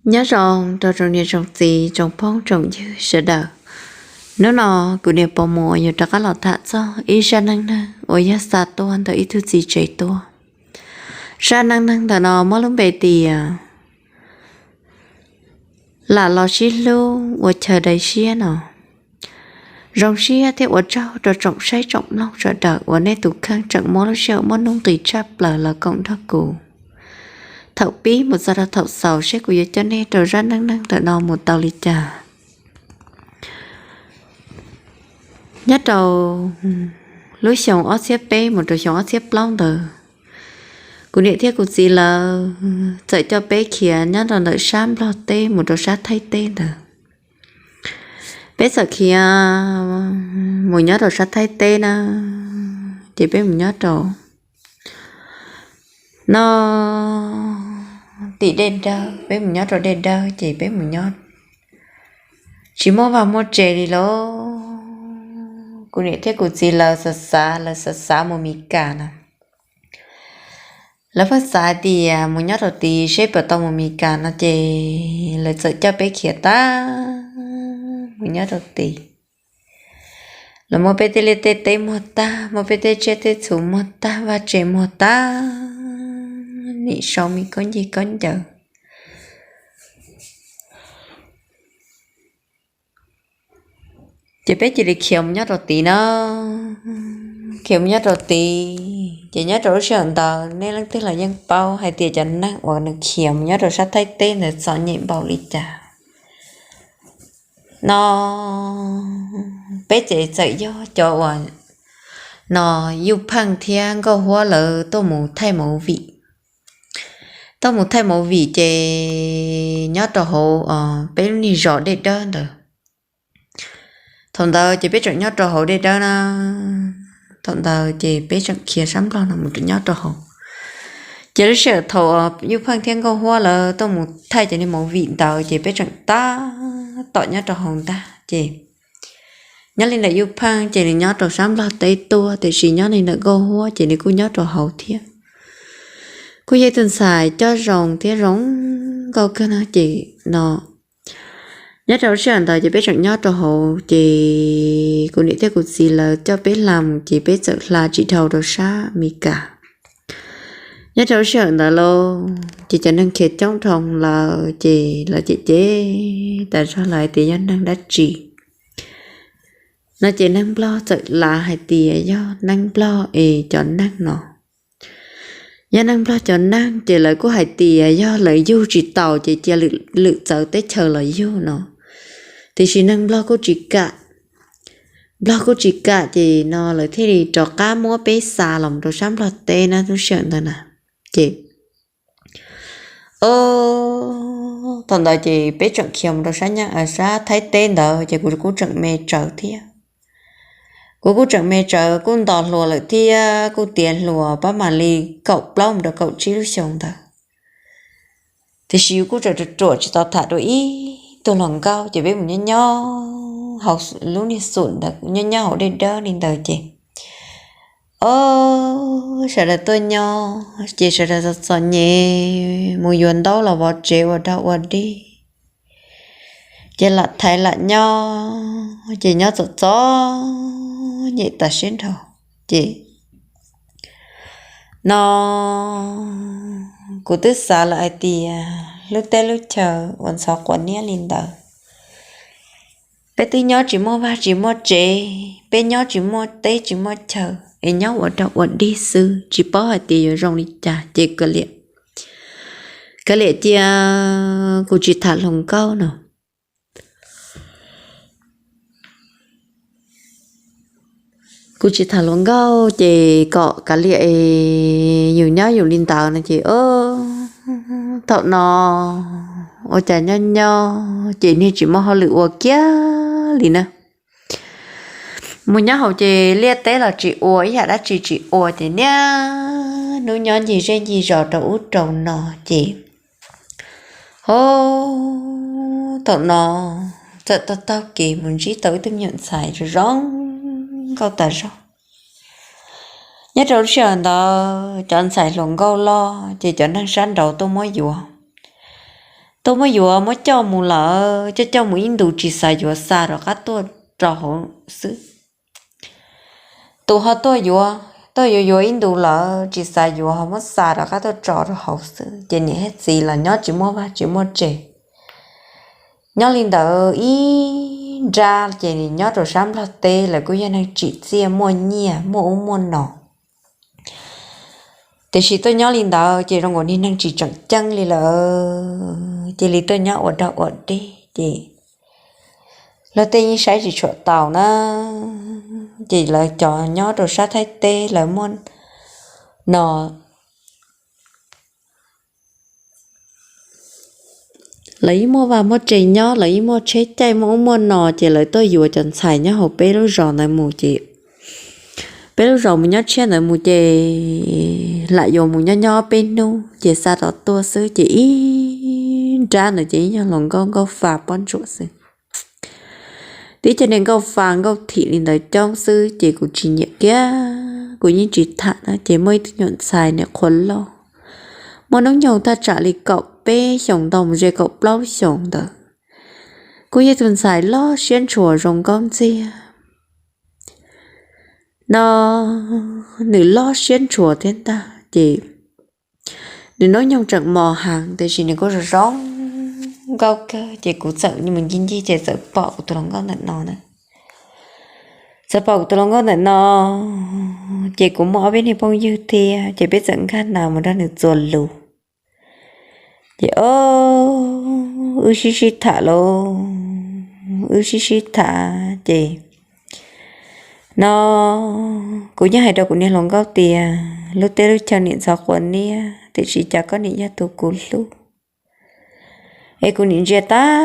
Nyob zoo rau tsoom niam tsoom txiv tsoom phooj tsoom ywg sawv daws. Hnub no kuv niam Pov Muas yuav rov qab los tham txog ib zaj neej neeg uas yog xa tuaj ntawm ib tug txiv tsev tuaj. Zaj neej neeg ntawm no muab lub npe tias lam los sib hlub ua chaw dai siab no. Zoo siab thiab ua tsaug rau tsoom saib tsoom mloog sawv daws uas nej tus kheej tseem muab lub sij hawm muaj nuj nqis tshaj plaws los koom nrog kuv thaum pib mus txog rau thaum xaus seb kuv yuav coj nej rau zaj neej neeg ntawm no mus tau li cas. Nyob rau lub xyoo ob txhiab peb mus rau xyoo ob txhiab plaub ntawd, kuv niam thiab kuv txiv lawv txawm coj peb khiav nyob rau ntawm sab Nplog teb mus rau sab Thaib teb ntawd. Peb txawm khiav mus nyob rau sab Thaib teb na, ces peb mus nyob rau no tim dej dawb, peb mus nyob rau dej dawb ces peb mus nyob tsis muaj vaj muaj tsev li lauj. Kuv niam thiab kuv txiv lawv xav xav, lawv xav xav mus Mis Kas no. Lawv pheej xav hais tias mus nyob rau tid seb puas tau mus Mis Kas no ces lawv txawm coj peb khiav tag mus nyob rau tid. Lawv muab peb tej liaj tej teb muag tag, muab peb tej tsiaj tej txhu muag tag, vaj tse muag tag, nim sau me khaub ncaws khaub ncaws. Ces peb cia li khiav mus nyob rau tid na. Khiav mus nyob rau tid ces nyob rau lub sij hawm ntawd nej leej twg los yeej paub hais tias cov neeg uas nws khiav mus nyob rau sab Thaib teb ntawd txom nyem npaum li cas no. Peb ces txawm yog cov uas no Yuj Pheej thiab Nkauj Huab lawv tuaj mus thaij movie. Tuaj mus thaij movie ces nyob rau hauv peb lub niag zos dej dawb ntawd. Thaum ntawd ces peb tseem nyob rau hauv dej dawb na. Thaum ntawd ces peb tseem khiav sab Nplog no mus nyob rau hauv. Ces lub sij hawm thaum Yuj Pheej thiab Nkauj Huab lawv tuaj mus thaij cov niag movie ntawd ces peb tseem tab tom nyob rau hauv ntag ces nyob li ntawm Yuj Pheej ces nws nyob rau sab Nplog teb tuaj, tiam sis nyob li ntawm Nkauj Huab ces nws kuj nyob rau hauv thiab. Kuj yog ib tug ntxhais coj zoo thiab zoo nkauj kawg no ces no nyob rau lub sij hawm ntawd ces peb tseem nyob rau hauv ces kuv niam thiab kuv txiv lawv coj peb hla mus ces peb txawm hla tsis dhau rau sab Mes Kas. Nyob rau lub sij hawm ntawd lauj ces cov neeg khiav coob dhau lawm ces lawv cem cem tas zog lawv hais tias yog neeg dab tsi no ces neeg Nplog txawm lav hais tias yog neeg Nplog es cov neeg no yog neeg Nplog cov neeg ces lawv kuj hais tias yog lawv yug tsis taus ces cia lwm txawv teb chaws los yug no. Tiam sis neeg Nplog kuj tsis kam, Nplog kuj tsis kam ces no lawv thiaj li rov qab muab peb xa los rau sab Nplog teb na lub sij hawm ntawd na. Ces o thaum ntawd ces peb tseem khiav mus rau sab Thaib teb ntawd ces kuv kuj tseem me tsawv thiab. Kuv kuj tseem me tsawv, kuj nto hluas lawm thiab kuj tiav hluas pab mam li kaum plaub mus rau kaum tsib lub xyoo ntawd. Tiam sis yus kuj tseem ruam ruam tsis tau tham dua ib tug hluas nkauj ces peb mus nyob nyob hauv lub niag xum ntawd, nyob nyob hauv dej dawb li ntawd ces o sawv daws tuaj nyob ces sawv daws txom txom nyem mus yuav ntaub los vov tsev ua dog ua dig. Ces lam thaiv lam nyob ces nyob txom txom nyem tas siab nrho. Ces no kuv twb xav lawm hais tias lub teb lub chaw uas ntxhov quav niab li ntawd, peb twb nyob tsis muaj vaj tsis muaj tsev, peb nyob tsis muaj teb tsis muaj chaw es nyob ua dog ua dig xwb tsis paub hais tias yuav zoo li cas ces kav liam, kav liam cia kuv tsis tham hluas nkauj no. Kuv tsis tham hluas nkauj ces kom kav liam es yus nyob yus li ntawd no ces thaum no ua cas nyob nyob ces niag tsis muaj hauj lwm ua kiag li na. Mus nyob hauv ces liaj teb los tsis ua, ib yam dab tsi tsis ua ces niaj hnub nyob ncig zej ncig zos rau ub rau no ces ho thaum no txawm taug taug kev mus ntsib tau ib tug me nyuam ntxhais zoo zoo nkauj tas zog. Nyob rau lub sij hawm ntawd cov ntxhais hluas nkauj loj ces cov neeg sab nraud tuaj muab yuav, tuaj muab yuav muab coj mus lawm, coj coj mus ib ntus tsis xav yuav xa rov qab tuaj rau hauv xwb. Tus ho tuaj yuav, tuaj yuav yuav ib ntus lawm tsis xav yuav ho muab xa rov qab tuaj tso rau hauv xwb, ces niam thiab txiv los nyob tsis muaj vaj tsis muaj tsev. Nyob li ntawd ib nrab ces nyob rau sab Nplog teb lawv kuj yog neeg tsim txiaj muaj nyiaj muaj ub muaj no. Tiam sis tuaj nyob li ntawd ces zoo nkaus niag neeg tsis tseem ceeb li lawm, cia li tuaj nyob ua dog ua dig ces luag tej yeej saib tsis tshua taus na. Ces lawv cov nyob rau sab Thaib teb lawv muaj no, lawv yeej muaj vaj muaj tsev nyob, lawv yeej muaj tsheb caij muaj ub muaj no, ces lawv tuaj yuav cov ntxhais nyob hauv peb lub zos ntawd mus ces peb lub zos mus nyob tshiab ntawd mus ces lam yuav mus nyob nyob peb hnub ces xa rov tuaj xwb ces ib nrab ntawd ces ib nyuag hluas nkauj nkauj fa pob ntsuam xwb. Tib co niag nkauj fa nkauj thim li ntawd coob xwb ces kuv tsis nyiam kiag, kuv yeej tsis tham na. Ces muaj ib tug nyuam ntxhais niam qhuav loj, muaj hnub nyoog thaj tsam li kaum peb xyoos ntau mus ze kaum plaub xyoos ntawd, kuj yog tus ntxhais loj siab ntshua zoo nkauj ntxiag no. Nws loj siab ntshua thiab ntag ces nws hnub nyoog tseem mos heev tiam sis nws kuj zoo zoo nkauj kawg ces kuv txawm mus ncig ncig ces txawm pom kuv tus hluas nkauj ntawm no na. Txawm pom kuv tus hluas nkauj ntawm no ces kuv muaj ob peb niag phooj ywg thiab ces peb txawm nkag nas mus nrog nws txuas lus. Ces o, wb sib sib tham lauj, wb sib sib tham ces no kuv yeej hais rau kuv niag hluas nkauj tias lub teb lub chaw niam ntxhov quav niab tiam sis cas koj niam yog tus kuv hlub. Es kuv niam ntsia tag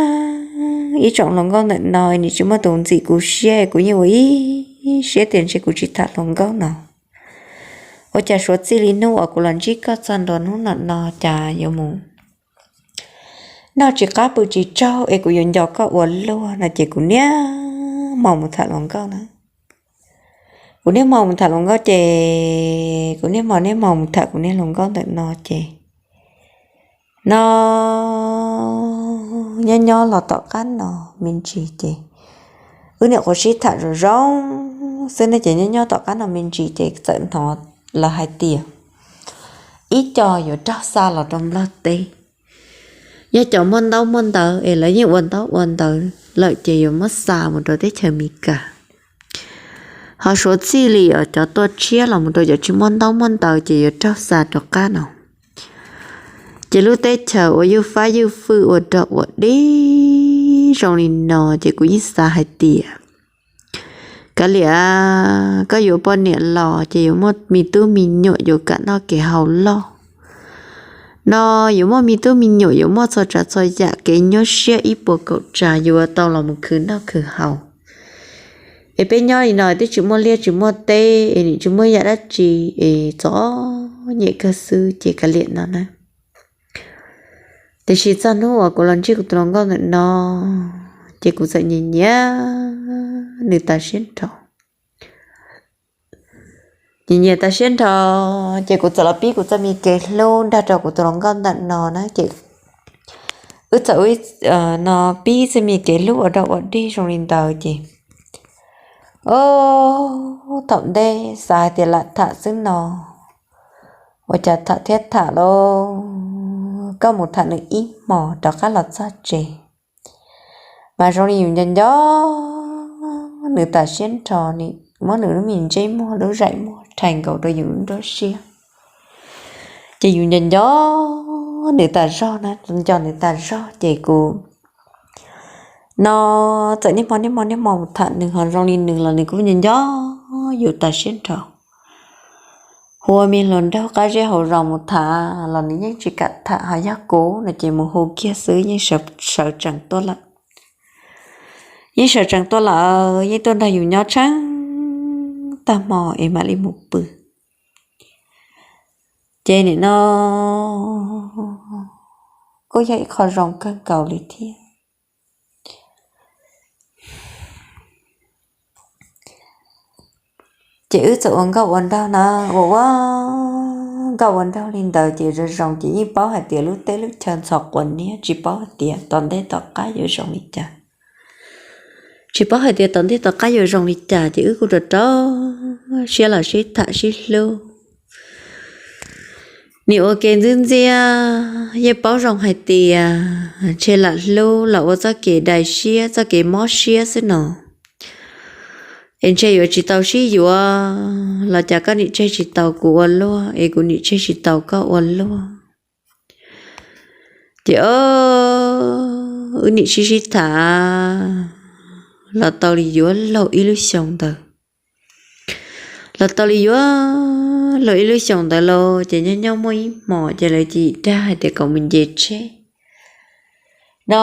ib tsoom hluas nkauj ntawm no nim tsis muaj tus ntxim kuv siab, kuv yeej ua ib siab tias ntshe kuv tsis tham hluas nkauj no. Ua cas suav txij li hnub uas kuv los ntsib koj txog ntua hnub no no cas yuav mus noj tsis qab pw tsis tsaug es kuv yuav nco koj ua luaj no ces kuv niaj hmo mus tham hluas nkauj na. Kuv niaj hmo mus tham hluas nkauj ces kuv niaj hmo niaj hmo mus tham kuv niag hluas nkauj ntawm no ces no nyob nyob los tom qab no me ntsis ces wb niam qhuav sib tham zoo zoo xwb ne ces nyob nyob tom qab no me ntsis ces txawm hnov lawv hais tias ib co yuav raug xa los rau Nplog teb. Yog cov muaj ntaub muaj ntawv es lawv yeej ua ntaub ua ntawv lawm ces yuav muab xa mus rau teb chaws Amelikas. Ho suav txij li os cov tuaj tshiab los mus rau cov tsis muaj ntaub muaj ntawv ces yuav raug xa rov qab no. Ces lub teb chaws uas ywj fab ywj fwj ua rog ua dig zoo li no ces kuv yeej xav hais tias kav liam, koj yuav poj niam los ces yuav muaj me tub me nyuam yuav kam noj kev haus loj no, yuav muaj me tub me nyuam yuav muaj txhua tsav txhua yam kev nyuaj siab ib puas kaum tsav yuav tau los mus khwv noj khwv haus. Es peb nyob li no twb tsis muaj liaj tsis muaj teb es nim tsis muaj yam dab tsi es txom nyem kawg xwb ces kav liam no na. Tiam sis txog hnub uas kuv los ntsib kuv tus hluas nkauj ntawm no ces kuv txawm nyiam nyiam nws tas siab nrho. Nyiam nyiam tas siab nrho ces kuv txawm los pib kuv txoj me kev hlub nrog rau kuv tus hluas nkauj ntawm no na ces wb txawm no pib txoj me kev hlub ua rog ua dig zoo li ntawd ces o, thaum ntej xav hais tias lam tham xwb no ua cas tham thiab tham lauj, koj mus tham nws ib hmos rov qab los txog tsev mas zoo li yus nco nco nws tas siab nrho, muab nws lub me ntsej muag lub zaim muag rhais nkaus rau yus lub nruab siab. Ces yus nco nco nws tas zog na, nco nws tas zog ces kuv no txawm niaj hmo niaj hmo niaj hmo mus tham nws ho zoo li nws los nws kuj nco nco yus tas siab nrho. Hu ua me hluas nraug qab zej hauv zos mus tham los nws yeej tsis kam tham, ho yog kuv no ces mus hu kiag xwb yeej sawv tsees tuaj lawm. Yeej sawv tsees tuaj lawm, yeej tuaj nrog yus nyob tsheej tag hmo es mam li mus pw. Ces nim no kuj yog ib qho zoo kawg nkaus li thiab. Ces wb txawm ua nkauj ua nraug na, ua ua nkauj ua nraug li ntawd ces zoo zoo ces yeej paub hais tias lub teb lub chaw ntxhov quav niab, tsis paub hais tias tom ntej tom qab yuav zoo li cas. Tsis paub hais tias tom ntej tom qab yuav zoo li cas ces wb kuj rau rau siab los sib tham sib hlub. Nim ua ke ntxwb ntxiab yeej paub zoo hais tias ntshe lam hlub los ua txoj kev dai siab txoj kev mob siab xwb no, es ntshe yuav tsis tau sib yuav los cas koj nim tseg tsis tau kuv ua luaj es kuv nim tseg tsis tau koj ua luaj. Ces o, wb nim sib sib tham los tau li yuav luag ib lub xyoo ntawd. Los tau li yuav luag ib lub xyoo ntawd los ces nyob nyob muaj ib hmos ces lawv cia li dag hais tias kom mus nce tsheb no.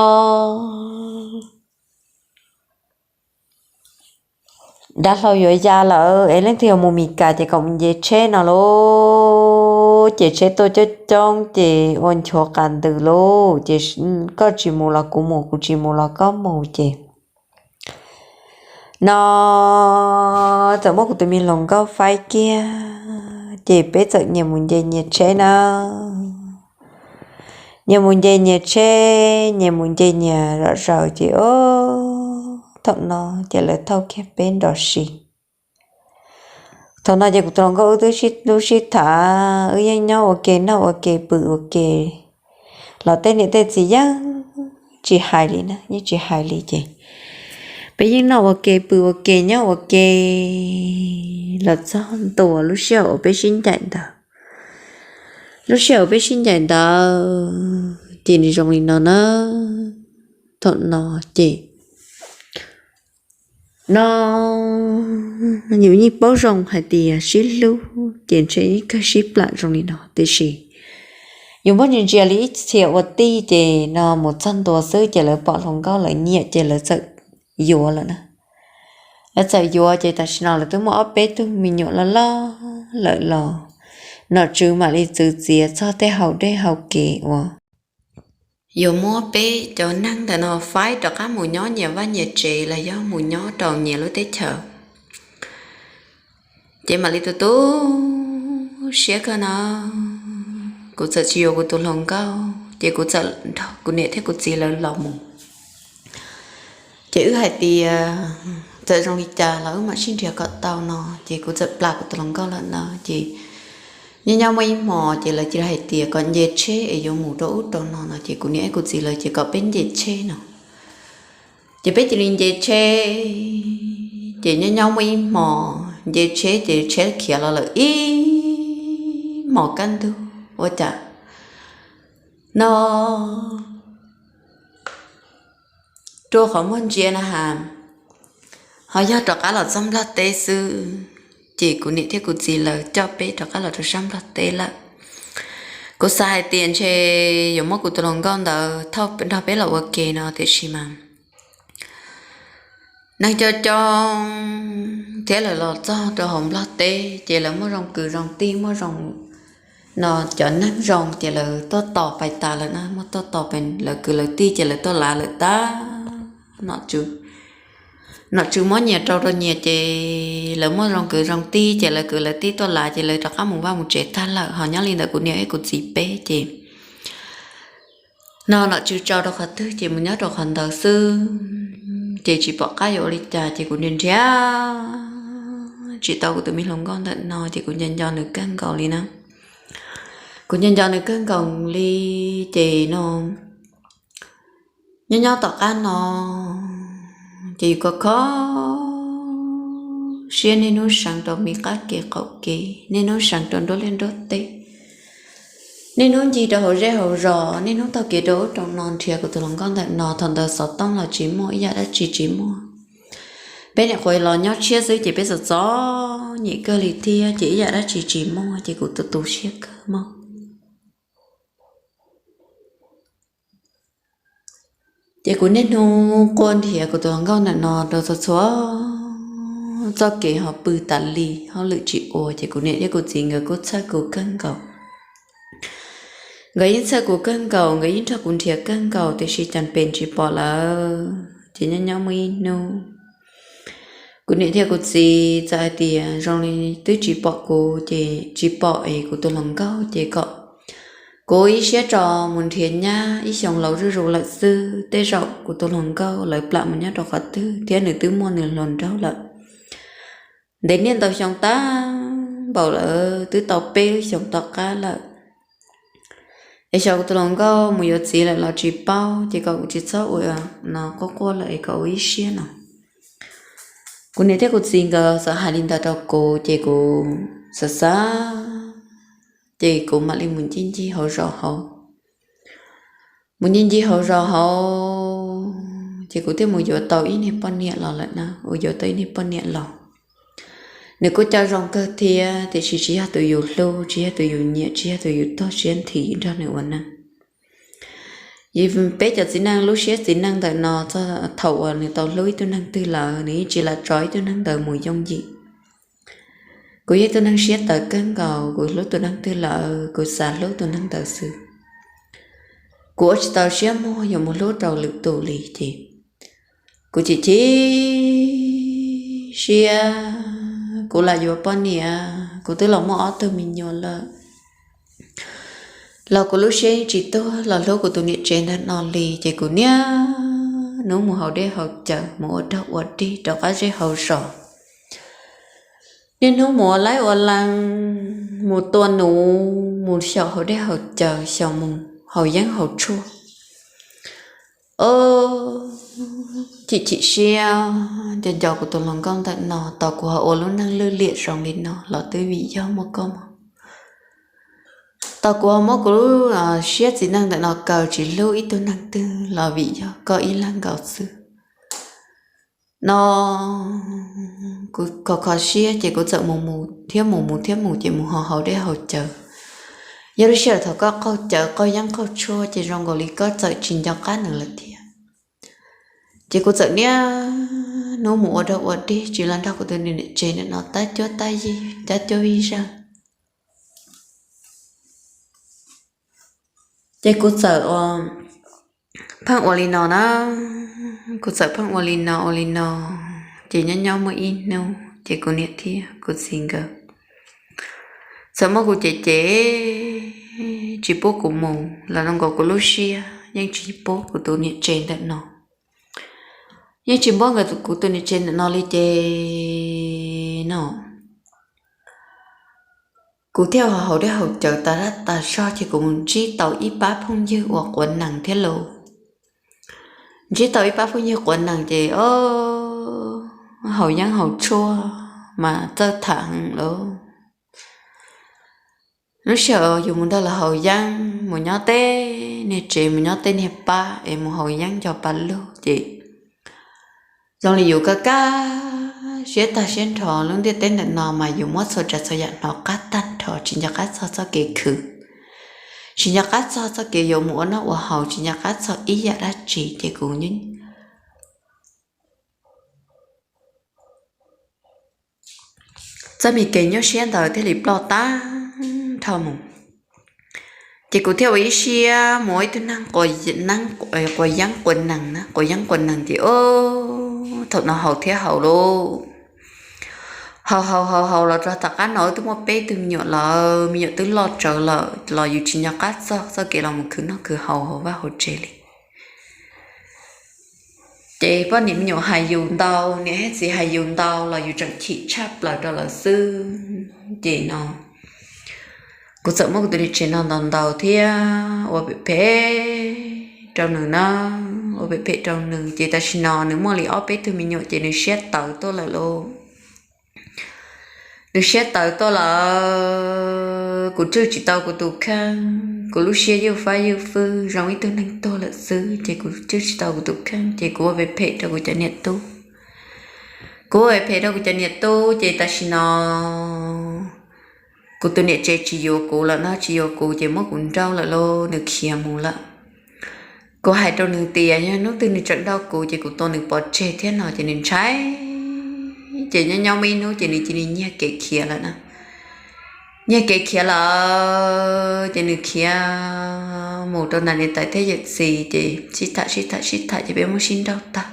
Dav hlau yuav ya lawm es leej twg yuav mus Mis Kas ces kom mus nce tsheb no lauj. Ces tsheb tuaj coob coob ces ua nchuav qas ntws lauj. Ces koj tsis mus los kuv mus, kuv tsis mus los koj mus ces no txawm muab kuv tus me hluas nkauj faib kiag ces peb txawm nyias mus nce nyias tsheb na. Nyias mus nce nyias tsheb, nyias mus nce nyias zom zaws ces o, thaum no ces lawv thauj kiag peb nrov si. Thaum no ces kuv tus hluas nkauj wb twb sib hlub sib tham, wb yeej nyob ua ke noj ua ke pw ua ke los tej niam tej txiv yeej tsis hais li na, yeej tsis hais li ces peb yeej noj ua ke pw ua ke nyob ua ke los txog ntua lub sij hawm uas peb sib ncaim ntawd. Lub sij hawm peb sib ncaim ntawd ces nws zoo li no na. Thaum no ces no yus yeej paub zoo hais tias sib hlub ces ntshe yeej kawg sib plam zoo li no tiam sis yus muab ntsia ntsia li ib txhia ua tij ces no mus txog ntua xwb ces lawv pom hluas nkauj lawv nyiam ces lawv txawm yuav lawm na. Lawv txawm yuav ces tam sim no lawv twb muaj ob peb tug me nyuam loj loj lawm los nom tswv mam li txwv txiav txog tej hau dej hau kev uas yuav muab peb cov neeg ntawm no faib rov qab mus nyob nyias vaj nyias tsev los yog mus nyob rau nyias lub teb chaws. Ces mam li tu tu siab kawg no, kuv txawm tsis yuav kuv tus hluas nkauj ces kuv txawm nrog kuv niam thiab kuv txiv lawv los mus. Ces wb hais tias txawm zoo li cas los wb mam sib nrhiav kom tau no ces kuv txawm plam kuv tus hluas nkauj lawm no ces nyob nyob muaj ib hmos ces lawv cia li hais tias kom nce tsheb es yuav mus rau ub rau no no ces kuv niam thiab kuv txiv lawv ces kom peb nce tsheb no. Ces peb cia li nce tsheb, ces nyob nyob muaj ib hmos nce tsheb ces tsheb khiav los lawm ib hmos kaj ntug ua cas no rua qhov muag ntsia na has, ho yog rov qab los txog Nplog teb xwb. Ces kuv niam thiab kuv txiv lawv coj peb rov qab los rau sab Nplog teb lawm. Kuv xav hais tias ntshe yuav muab kuv tus hluas nkauj ntawd thauj nrog peb los ua ke no tiam sis mas neeg coob coob thiab lawv los txog rau hauv Nplog teb ces lawv muaj zoo kwv zoo tij, muaj zoo no cov neeg zoo ces lawv tuaj tos pais tas lawm na, muaj tuaj tos pais lawv kwv lawv tij ces lawv tuaj lav lawm tag. Nom tswv muab nyias rau rau nyias ces lawv muaj zoo kwv zoo tij ces lawv kwv lawv tij tuaj lav ces lawv rov qab mus vaj mus tsev tag lawm, ho nyob li ntawd kuv niam thiab kuv txiv peb ces no nom tswv tso rau qhov twg ces mus nyob rau qhov ntawd xwb. Ces tsis pom qab yuav ua li cas ces kuv nrhiav nrhiav tsis tau kuv tus me hluas nkauj ntawm no ces kuv nco nco nws kawg nkaus li na. Kuv nco nco nws kawg nkaus li ces no nyob nyob tom qab no ces yus kho kho siab, niaj hnub seev rau me qab kev qaum kev, niaj hnub seev rau nruab liaj nruab teb, niaj hnub ncig rau hauv zej hauv zos, niaj hnub taug kev rau ub rau no nrhiav kuv tus hluas nkauj ntawm no. Thaum ntawd xov tooj los tsis muaj, ib yam dab tsi tsis muaj. Peb nyuam qhuav los nyob tshiab xwb ces peb txom txom nyem kawg li thiab ces ib yam dab tsi tsis muaj ces kuv tu tu siab kawg mog. Ces kuv niaj hnub quaj nrhiav kuv tus hluas nkauj ntawm no rau txhua txhua txoj kev ho pw tas li, hauj lwm tsis ua ces kuv niam thiab kuv txiv nkawd kuj txhawj kuv kawg nkaus. Nkawd yeej txhawj kuv kawg nkaus, nkawd yeej nrog kuv nrhiav kawg nkaus tiam sis cas pem tsis pom lawm. Ces nyob nyob muaj ib hnub Kuv niam thiab kuv txiv txawm hais tias zoo li twb tsis pom kuv ces tsis pom es kuv tus hluas nkauj ces kom kuv ib siab tso mus nrhiav nyab, ib xyoos laus zuj zus lawm xwb, tej zaum kuv tus hluas nkauj lawv plam mus nyob rau qhov twg thiab nws twb muaj nws hluas nraug lawm. Ntev niaj ntau xyoo tag npaum lawm, twb tau peb lub xyoos tom qab lawm. Es xyov kuv tus hluas nkauj mus yuav txiv lawm los tsis paub, ces kom kuv tsis txhob ua no quaj quaj lawm es kom ua ib siab no. Kuv niam thiab kuv txiv nkawd txawm hais li ntawd rau kuv ces kuv xav xav, ces kuv mam li mus ncig ncig hauv zos hauv. Mus ncig ncig hauv zos hauv ces kuv thiaj mus yuav tau ib niag poj niam los lawm na, mus yuav tau ib niag poj niam los. Nws kuj coj zoo kawg thiab, tiam sis tsis yog tus yus hlub, tsis yog tus yus nyiam, tsis yog tus yus tuag siab nthi nrog nws ua neej. Peb cov txiv neej lub siab txiv neej ntawm no txog thaum uas nws tau hlub ib tug neeg twg lawm, nws yeej tsis lam tso ib tug neeg ntawd mus yooj yim. Kuv yog ib tug neeg siab tawv kawg nkaus, kuv hlub tus neeg twg lawm kuv xav hlub tus neeg ntawd xwb. Kuv ua tsis tau siab muag yuav mus hlub rau lwm tus li ces kuv chim chim siab, kuv lam yuav poj niam, kuv twb los muaj ob tug me nyuam lawm los kuv lub siab yeej tsis tuag los hlub kuv tus niam tsev ntawm no li, ces kuv niaj hnub mus haus dej haus cawv, mus ua dog ua dig rau qab zej hauv zos, niaj hnub mus ua laib ua lees, mus tua nuv, mus xyaum haus dej haus cawv, xyaum mus haus yeeb haus tshuaj. Os, chim chim siab, nco nco kuv tus hluas nkauj ntawm no, tau kuv ho ua lub neej lwj liam zoo li no los twb vim yog muaj koj mog. Tau kuv ho muab kuv lub siab txiv neej ntawm no kaw tsis hlub ib tug neeg twg los vim yog koj ib leeg nkaus xwb no. Kuv kho kho siab ces kuv txawm mus mus thiab mus mus thiab mus ces mus haus haus dej haus cawv. Yog lub sij hawm thaum koj qaug cawv qaug yeeb qaug tshuaj ces zoo nkaus li koj txawm tsis nco qab nws lawm thiab. Ces kuv txawm niaj hnub mus ua dog ua dig tsis los nrog kuv tus niam tsev ntawm no tab cuab tab yig tab cuab vij zag. Ces kuv txawm pheej ua li no na, kuv txawm pheej ua li no ua li no, ces nyob nyob muaj ib hnub ces kuv niam thiab kuv txiv nkawd txawm muab kuv cem cem, tsis pub kuv mus los zoo nkaus kuv lub siab yeej tsis pub kuv tus niam tsev ntawm no, yeej tsis pub nkawd kuv tus niam tsev ntawm no li ces no kuv thiaj haus dej haus cawv tas zaj tas zog ces kuv mus ntsib tau ib pab phooj ywg uas quav nees thiab lauj. Ntsib tau ib pab phooj ywg quav nees ces o, haus yeeb haus tshuaj mas txawj tham heev lauj. Lub sij hawm yus mus nrog lawv haus yeeb, mus nyob tej niag tsev, mus nyob tej niag pab es mus haus yeeb nco pa lug ces zoo li yus kaj kaj siab tag siab nrho. Lub ntiaj teb ntawm no mas yus muab txhua tsav txhua yam hnov qab tag nrho, tsis nco qab txog txoj kev khwv, tsis nco qab txog txoj kev yuav mus ua noj ua haus, tsis nco qab txog ib yam dab tsi ces kuv txoj me kev nyuaj siab ntawd thiaj li ploj tag nrho mus. Ces kuv thiaj ua ib siab mus ua ib tug neeg quav yeeb quav nees na, quav yeeb quav nees ces o, thaum no haus thiab haus lauj. Haus haus haus haus los rau tom qab no wb twb muaj peb tug me nyuam lawm, me nyuam twb loj tsawv lawm los yus tsis nco qab txog txoj kev los mus khwv noj khwv haus hauv vaj hauv tsev li. Ces poj niam me nyuam hais yus ntau, niam thiab txiv hais yus ntau los yus tseem chim tshaj plaws rau lawv xwb. Ces no kuv txawm muab kuv tus niam tsev no ntaus ntaus thiab ua phem phem rau nws na, ua phem phem rau nws ces tam sim no nws muaj li ob peb tug me nyuam ces nws siab tawv tuaj lawm lauj. Nws siab tawv tuaj lawm, kuv tswj tsis tau kuv tus kheej, kuv lub siab ywj fab ywj fwj zoo ib tug neeg tuag lawm xwb ces kuv tswj tsis tau kuv tus kheej ces kuv ua phem phem rau kuv cov niam tub. Kuv ua phem phem rau kuv cov niam tub ces tam sim no kuv tus niam tsev tsis yuav kuv lawm no, tsis yuav kuv ces muab kuv nrauj lawm lauj, nws khiav mus lawm. Kuv hais rau nws tias yog hnub twg nws tseem nrauj kuv ces kuv tua nws pov tseg thiab no ces nws ntshai. Ces nyob nyob muaj ib hnub ces nws cia li nyiag kev khiav lawm na. Nyiag kev khiav lawm ces nws khiav mus rau ntawm niam tais thiab yawm txiv ces sib tham sib tham sib tham ces peb muab sib nrauj tag.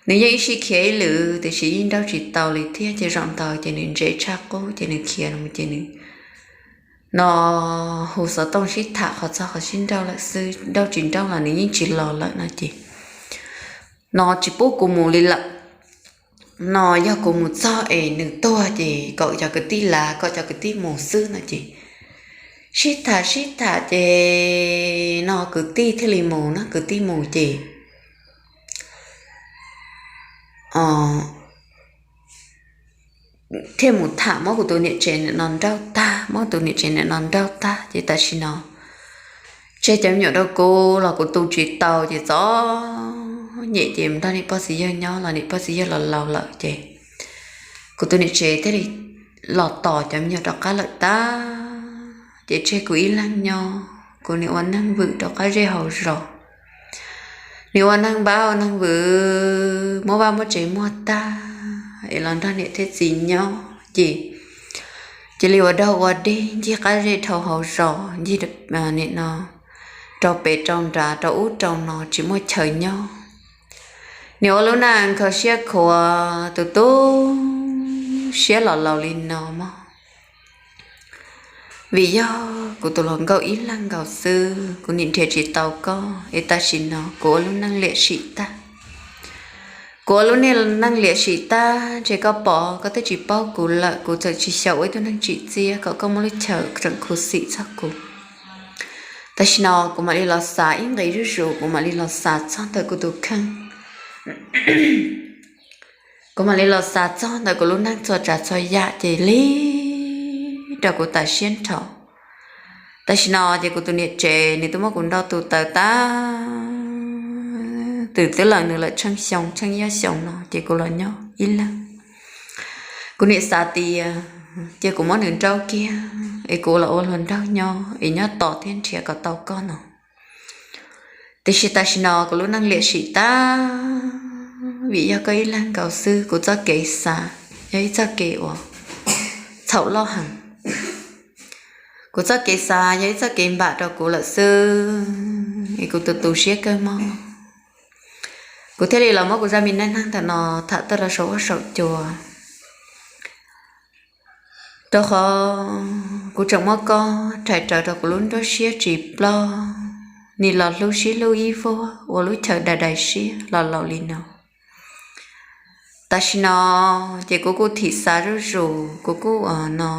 Nws yeej ib sij khiav ib lwm tiam sis yeej nrauj tsis tau li thiab ces zaum ntawd ces nws ntse tshaj qub ces nws khiav los ces nws no hu xov tooj sib tham qhov txog qhov sib nrauj lawm xwb, nrauj tsis nrauj los nws yeej tsis los lawm no ces no tsis pub kuv mus li lawm. No yog kuv mus txog es nws tuag ces kom cov kwv tij lav, kom cov kwv tij mus xwb no ces sib tham sib tham ces no kwv tij thiaj li mus no, kwv tij mus ces thiaj mus tham muab kuv tus niam tsev nim no nrauj tag, muab tus niam tsev nim no nrauj tag ces tam sim no tseg cov me nyuam rau kuv los kuv tu tsis tau ces txom nyem ces nrog niam pog txiv yawg nyob los niam pog txiv yawg los laus lawm ces kuv tus niam tsev thiaj li los tos cov me nyuam rov qab lawm tag ces tseg kuv ib leeg nyob, kuv nim ua neeg vwm rau qab zej hauv zos. Nim ua neeg npab ua neeg vwm, muab vaj muab tsev muag tag es los nrog niam thiab txiv nyob ces cia li ua daug ua dig ncig qab zej dhau hauv zos, ncig nim no rau pem rau nrad rau ub rau no tsis muaj chaw nyob. Nim ua lub neej kho siab khuav tu tu siab los laus li no mog. Vim yog kuv tus hluas nkauj ib leeg nkaus xwb, kuv nim nrhiav tsis tau koj es tam sim no kuv ua lub neej liam sim tag. Kuv ua lub neej liam sim tag ntshe koj pom koj twb tsis paub kuv lawm, kuv txawm tsis xyaum ua ib tug neeg tsim txiaj kom koj muaj lub chaw tseem khuv xim txog kuv. Tam sim no kuv mam li los xav ib nqe zuj zus, kuv mam li los xav txog ntawm kuv tus kheej. Kuv mam li los xav txog ntawm kuv lub neej txhua tsav txhua yam ces li rau kuv tas siab nrho. Tam sim no ces kuv tus niam tsev nws twb muab kuv nrauj tu taws tag, twb twb lawm nws lawm tsheej xyoo tsheej ib ob xyoos no ces kuv los nyob ib leeg. Kuv nim xav tias cia kuv muab nws nrauj kiag es kuv los ua hluas nraug nyob es nyob tos thiab nrhiav kom tau koj no. Tiam sis tam sim no kuv lub neej liam sim tag vim yog koj ib leeg nkaus xwb, kuv txoj kev xav yog ib txoj kev uas txhaum loj heev. Kuv txoj kev xav yog ib txoj kev npam rau kuv lawm xwb es kuv tu tu siab kawg mog. Kuv thiaj li los muab kuv zaj me neej neeg ntawm no tham tuaj rau saum huab saum cua, rau qhov kuv tseem muab koj rhais raws rau kuv lub nruab siab tsis ploj, nim los hlub sib hlub ib vuag ua lub chaw dai dai siab los laus li no. Tam sim no ces kuv kuj thim xav zuj zus, kuv kuj no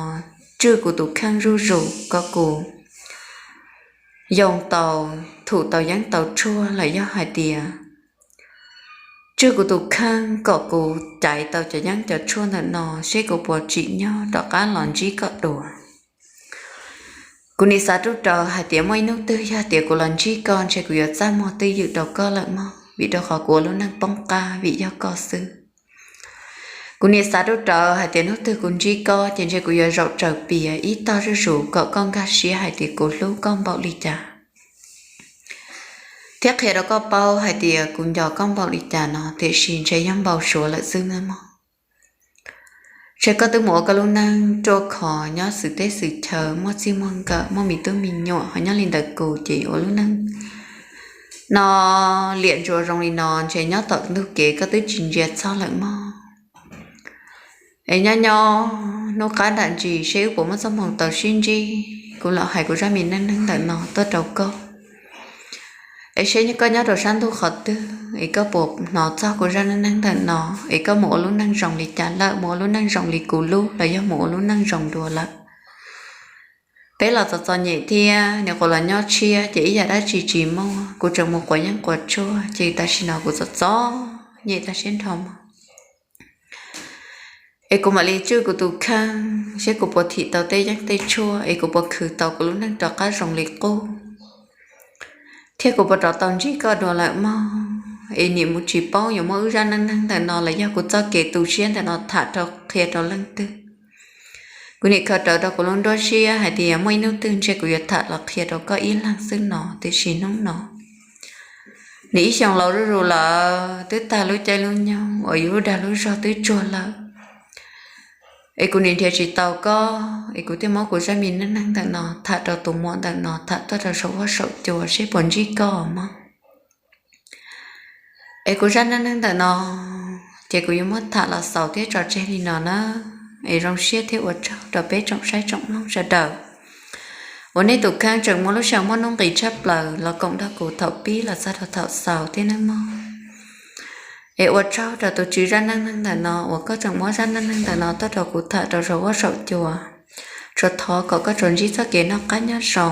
tswj kuv tus kheej zuj zus kom kuv yoo tau, thum tau yeeb tau tshuaj los yog hais tias tswj kuv tus kheej kom kuv caiv tau cov yeeb cov tshuaj ntawm no seb kuv puas tsim nyog rov qab los ntsib koj dua. Kuv nim xav rub rawv hais tias muaj ib hnub twg yog tias kuv los ntsib koj ntshe kuv yuav txaj muag twj ywm rau koj lawm mog, vim rau qhov kuv ua lub neej poob qab vim yog koj xwb. Kuv nim xav rub rawv hais tias hnub twg kuv ntsib koj ces ntshe kuv yuav zaum tsaws pias ib tog zuj zus kom koj nkag siab hais tias kuv hlub koj npaum li cas, thiab qhia rau koj paub hais tias kuv nco koj npaum li cas no, tiam sis ntshe yog npau suav lawm xwb nawb mog. Ntshe koj twb mus ua koj lub neej ruaj khov nyob xwm teb xwm chaw, muaj txij muaj nkawm, muaj me tub me nyuam, ho nyob li ntawm kuv ces ua lub neej no liam ntsuas zoo li no ntshe nyob tom ntug kev koj twb tsis ntsia txog lawm mog. Es nyob nyob hnub qab nram ntsis seb wb puas muaj txoj hmoo tau sib ntsib, kuv los hais kuv zaj me neej neeg ntawm no tuaj rau koj. Es seb koj nyob rau sab ntuj qhov twg es koj puas hnov txog kuv zaj neej neeg ntawm no, es koj mus ua lub neej zoo li cas lawm, mus ua lub neej zoo li kuv lub los yog mus ua lub neej zoo dua lawm. Peb los txom txom nyem thiab, nim qhuav los nyob tshiab ces ib yam dab tsi tsis muaj, kuv tseem mus quav yeeb quav tshuaj ces tam sim no kuv txom txom nyem tas siab nrho mog. Es kuv mam li tswj kuv tus kheej seb kuv puas thim tau tej yeeb tej tshuaj es kuv puas khwv tau kuv lub neej rov qab zoo li qub, thiab kuv puas rov tau ntsib koj dua lawm mog. Es nim mus tsis paub yuav muaj wb zaj neej neeg ntawm no los yog kuv txoj kev tu siab ntawm no tham rau qhia rau leej twg. Kuv nim khaws rawv rau kuv lub nruab siab hais tias muaj ib hnub twg ntshe kuv yuav tham los qhia rau koj ib leeg xwb no, tiam sis hnub no nws ib xyoos laus zuj zus lawm, twb tag lub caij lub nyoog uas yus lub dag lub zog twb tsuag lawm. Es kuv nim nrhiav tsis tau koj, es kuv thiaj muab kuv zaj me neej neeg ntawm no tham rau tus muam ntawm no, tham tuaj rau saum huab saum cua seb puas ntsib koj mog. Es kuv zaj neej neeg ntawm no ces kuv yuav muab tham los xaus thiab tso tseg li no na. Es zoo siab thiab ua tsaug rau peb tsoom saib tsoom mloog sawv daws uas nej tus kheej tseem muaj lub sij hawm muaj nuj nqis tshaj plaws los koom nrog kuv thaum pib los txog rau thaum xaus thiab nawb mog. Es ua tsaug rau tus tswv zaj neej neeg ntawm no uas koj tseem muab zaj neej neeg ntawm no tuaj rau kuv tham rau saum huab saum cua, tsuas thov kom koj tsuas ntsib txoj kev noj qab nyob zoo.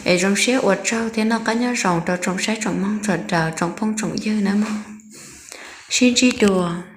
Es zoo siab ua tsaug thiab noj qab nyob zoo rau tsoom saib tsoom mloog sawv daws tsoom phooj tsoom ywg nawb mog. Sib ntsib dua.